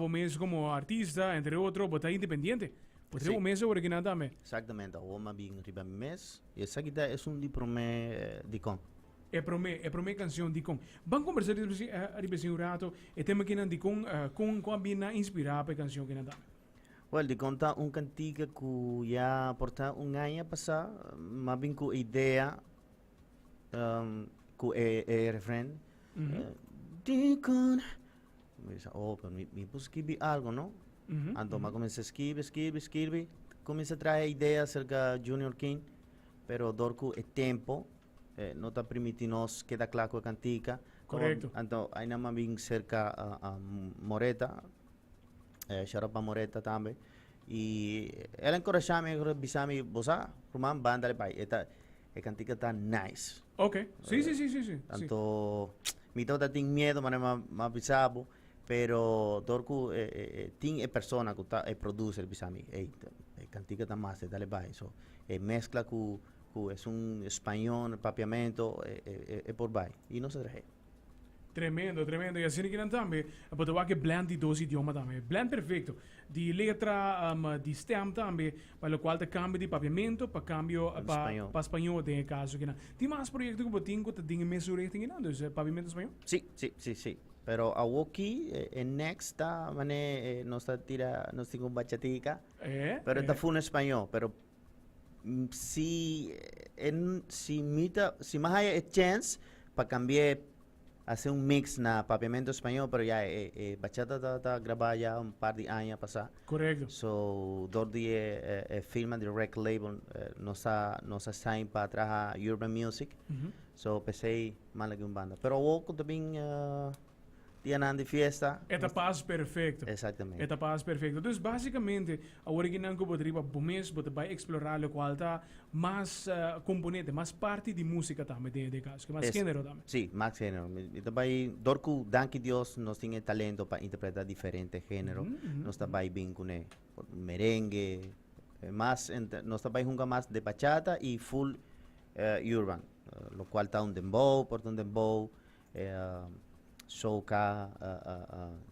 bo mes como artista, entre otro, bo ta independiente. Bo ta riba bo mes awor aki nan tambe. Exactamente, awor mi a bin riba mi mes y esaki ta esun di prome Dicon. E prome, e prome cancion Dicon. Ban conversa riba esi un rato, e tema kinan Dicon, con con a bin na inspira pa e cancion kinan tambe? Well, Dicon ta un cantica cu ya por ta un aña pasa, mi a bin cu e idea cu e e refren, Dicon, mi bisa, oh, pero mi mi por skibi algo, no? Anto mi a cuminsa skibi, skibi, skibi, cuminsa traha e idea acerca Junior King, pero dor cu e tempo no ta permiti nos keda cla cu e cantica. Anto aynan mi a bin cerca Moreta, Shout out pa Moreta tambe. Y el a encorasha mi, el a bisa mi, bo sa, ruman, ban dale bai. E ta, e cantica ta nice. Ok. Sí, sí, sí, sí, sí. Anto, mi tabata tin miedo, manera mi a, mi a bisa bo, pero dor cu e, e, e tin e persona cu ta e producer bisa mi, ey, e cantica ta master, dale bai. So, e mezcla cu, cu esun spañol, papiamento, e, e, e por bai. Y nos a trahe. Tremendo, tremendo. Y asina kinan tambe, bo ta wak e blend di dos idioma tambe. Blend perfecto. Di letra, di stem tambe, pa locual ta cambio di papiamento pa cambio pa Spañó. pa spañó den e caso kinan. Tin mas proyecto cu bo tin cu ta den e mesun richting kinan? Dus papiamento spañó? Sí, sí, sí, sí. Pero awoki e next ta mane nos ta tira, nos tin un bachatica. Pero ta full na spañó, pero Si e si mi ta si mi haya e chance pa cambi'é hace un mix na papiamento español pero ya e e bachata ta ta grabá ya un par di aña pasá. Correcto. So dor di e e firma di record label nos a nos a sign pa traha urban music. So p'esei manda aki un banda. Pero awor ku ta bin Dianan di fiesta. E ta pas perfecto. Exactamente. E ta pas perfecto. Dus basicamente, awor aki nan cu bo ta riba bo mes, bo ta bay explora locual ta mas componente, mas parti di musica tambe den e caso, mas genero tambe. Si, mas genero. Mi ta bay, dor cu danki Dios nos tin e talento pa interpreta diferente genero, nos ta bay bin cune merengue, mas, nos ta bay hunga mas de bachata y full urban, locual ta un dembow, por ta un dembow, Soca,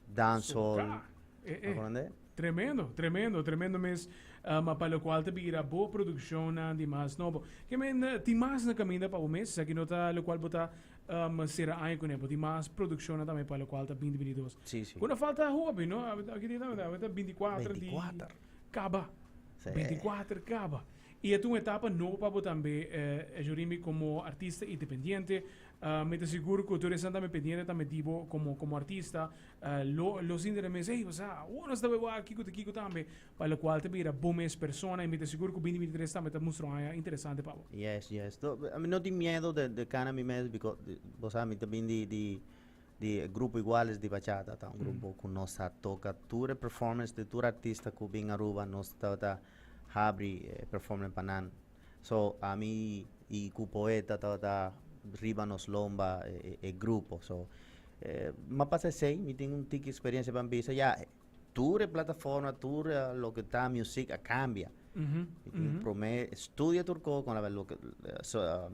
dancehall. Soca. Eh, eh. Tremendo, tremendo, tremendo mes. Ma pa locual ta bira bo produccionnan di mas nobo. Ke men tin mas na caminda pa bo mes, esaki no ta locual bo ta cera aña cune, bo tin mas produccionnan tambe pa locual ta 2022. Sí, sí. Cu no falta hopi, no? Aki di ta, ta 24 di 24. Caba. Sí. 24 caba. Y e ta un etapa nobo pa bo tambe, Jurimi, como artista independiente. Mi ta sigur ku tur esnan tambe pendiente tambe di bo komo komo artista lo lo sinti nan mes, ey bo sa, awor nos ta bai wak kiko ta kiko tambe, pa lokual ta bira bo mes persona i mi ta sigur ku 2023 tambe ta mustra un aña interesante pa bo. Yes, yes. Ami no tin miedo de de kana mi mes biko bo sa mi ta bin di di di e grupo Iguales di bachata, ta un grupo ku nos a toka tur e performance di tur artista ku bin Aruba nos tabata habri e performance pa nan. So ami y cu Poeta tabata riba nos lomba e grupo. So m'a pasa esey, mi tin un tiki experiencia pa bisa ya tur e plataforma, tur loke ta music a cambia. Mi tin prome studia tur cos con loke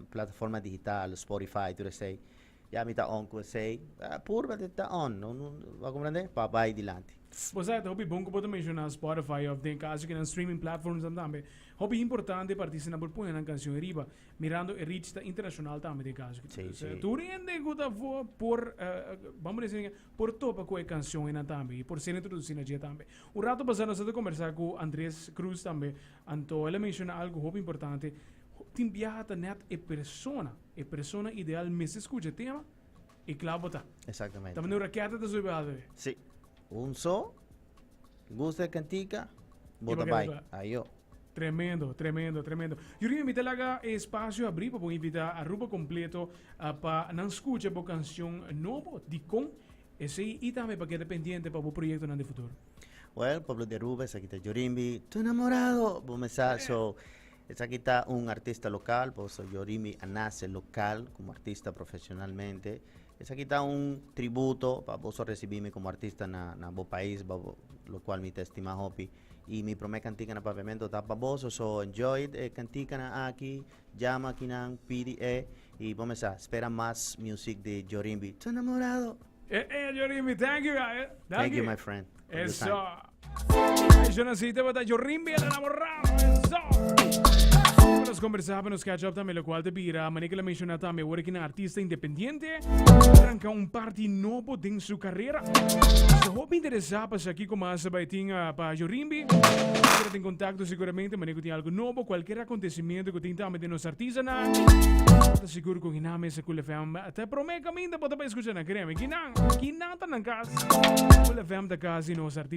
plataforma digital, Spotify, tur esey. Ya mi ta on cu esey. Purba di ta on, no, no, bo a comprende? Pa bay dilanti. Bo sa, ta hopi bon cu bo ta menciona Spotify of den caso cu nan streaming platforms nan tambe. Hopi importante pa artistanan por pone nan cancion ariba, mirando e reach ta internacional tambe den caso cu. Sí, sí. Tur hende cu ta por, bamo deci, por topa cu e cancion einan tambe y por ser introduci na dje tambe. Un rato pasa nos a ta combersa cu Andres Cruz tambe, anto el a menciona algo hopi importante, Tin biaha ta net e persona, e persona ideal mester scucha e tema y cla bo ta. Exactamente. Ta manera un raketa ta subi alto e. Sí. Un so, gusta e cantica, bo ta bai. Ayo. Tremendo, tremendo, tremendo. Yurimi, mi ta laga e espacio abri pa bo invita Aruba completo pa nan scucha bo cancion nobo, Dicon? Esey y tambe pa keda pendiente pa bo proyectonan di futuro. Well, pueblo di Aruba, esaki ta Jorimbi, tu enamorado, bo mesa, so Esaki ta un artista local, pasobra Yorimi a nace local como artista profesionalmente. Esaki ta un tributo pa boso recibi mi como artista na na bo pais, pa bo, locual mi ta estima hopi. Y mi prome cantica na Papiamento ta pa boso, so enjoy e canticanan aki, jama akinan, pidi e, y bo mesa spera mas music di Jorimbi. Tu enamorado! Eh eh Jorimbi, thank you guy. Thank you my friend. For your time. Eso. Yo nací te bata Jorimbi el enamorado. Eso. Nos conversaba, nos catch up tambe, lo cual te bira, manera que la menciona tambe, ahora que un artista independiente, arranca un party nobo den su carrera. Se hopi interesa pa sa kico mas bay tin pa Jorimbi, queda en contacto seguramente, manera cu tin algo nobo, cualkier acontecimiento cu tin tambe den nos artistanan, ta sigur cu kinan mesa Cool FM ta prome caminda bo ta bay scucha nan, créeme, kinan, kinan ta nan cas, Cool FM ta cas di nos artistanan.